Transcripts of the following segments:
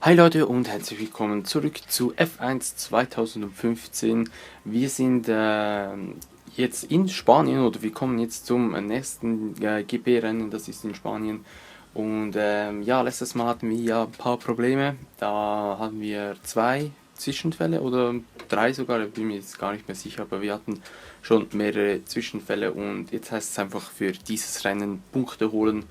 Hi Leute und herzlich willkommen zurück zu F1 2015. Wir sind jetzt in Spanien oder wir kommen jetzt zum nächsten GP-Rennen, das ist in Spanien. Und ja, letztes Mal hatten wir ja ein paar Probleme. Da hatten wir zwei Zwischenfälle oder drei sogar, ich bin mir jetzt gar nicht mehr sicher, aber wir hatten schon mehrere Zwischenfälle und jetzt heißt es einfach für dieses Rennen Punkte holen,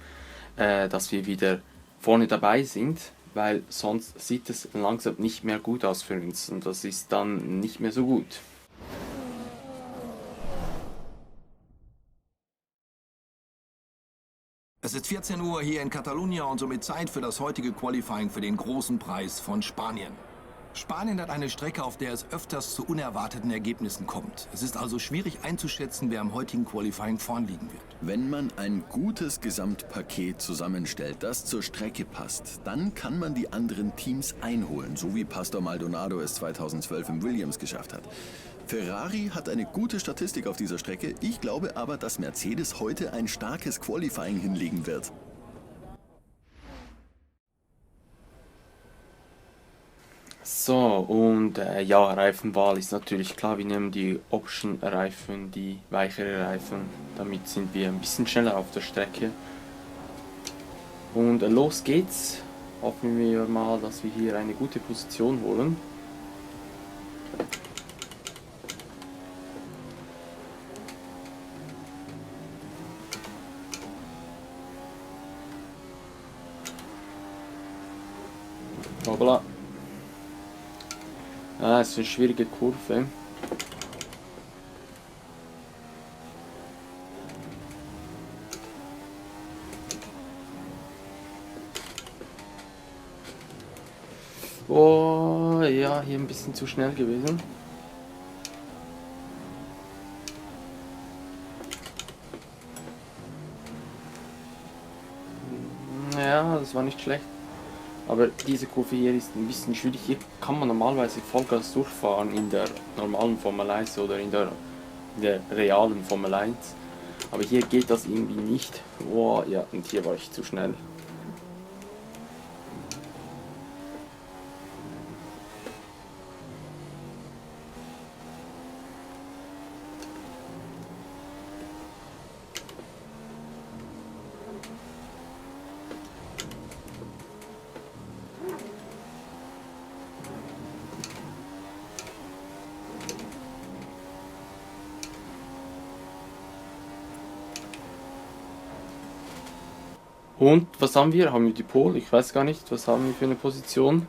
dass wir wieder vorne dabei sind, weil sonst sieht es langsam nicht mehr gut aus für uns und das ist dann nicht mehr so gut. Es ist 14 Uhr hier in Catalunya und somit Zeit für das heutige Qualifying für den großen Preis von Spanien. Spanien hat eine Strecke, auf der es öfters zu unerwarteten Ergebnissen kommt. Es ist also schwierig einzuschätzen, wer im heutigen Qualifying vorn liegen wird. Wenn man ein gutes Gesamtpaket zusammenstellt, das zur Strecke passt, dann kann man die anderen Teams einholen, so wie Pastor Maldonado es 2012 im Williams geschafft hat. Ferrari hat eine gute Statistik auf dieser Strecke. Ich glaube aber, dass Mercedes heute ein starkes Qualifying hinlegen wird. So, und ja, Reifenwahl ist natürlich klar, wir nehmen die Option-Reifen, die weichere Reifen, damit sind wir ein bisschen schneller auf der Strecke. Und los geht's, hoffen wir mal, dass wir hier eine gute Position holen. Hoppla. Ah, es ist eine schwierige Kurve. Oh, ja, hier ein bisschen zu schnell gewesen. Ja, das war nicht schlecht. Aber diese Kurve hier ist ein bisschen schwierig. Hier kann man normalerweise Vollgas durchfahren in der normalen Formel 1 oder in der realen Formel 1. Aber hier geht das irgendwie nicht. Oh, ja, und hier war ich zu schnell. Und was haben wir? Haben wir die Pole? Ich weiß gar nicht. Was haben wir für eine Position?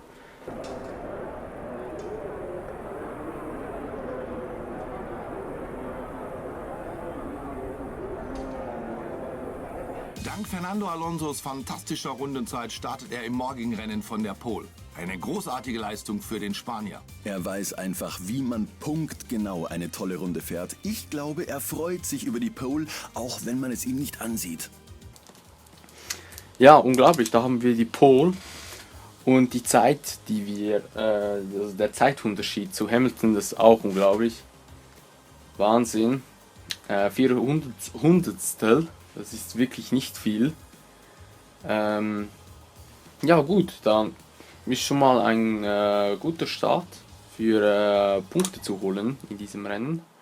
Dank Fernando Alonsos fantastischer Rundenzeit startet er im morgigen Rennen von der Pole. Eine großartige Leistung für den Spanier. Er weiß einfach, wie man punktgenau eine tolle Runde fährt. Ich glaube, er freut sich über die Pole, auch wenn man es ihm nicht ansieht. Ja, unglaublich. Da haben wir die Pole. Und die Zeit, die wir, also der Zeitunterschied zu Hamilton, das ist auch unglaublich. Wahnsinn. 400 Hundertstel, das ist wirklich nicht viel. Ja gut, dann ist schon mal ein guter Start für Punkte zu holen in diesem Rennen.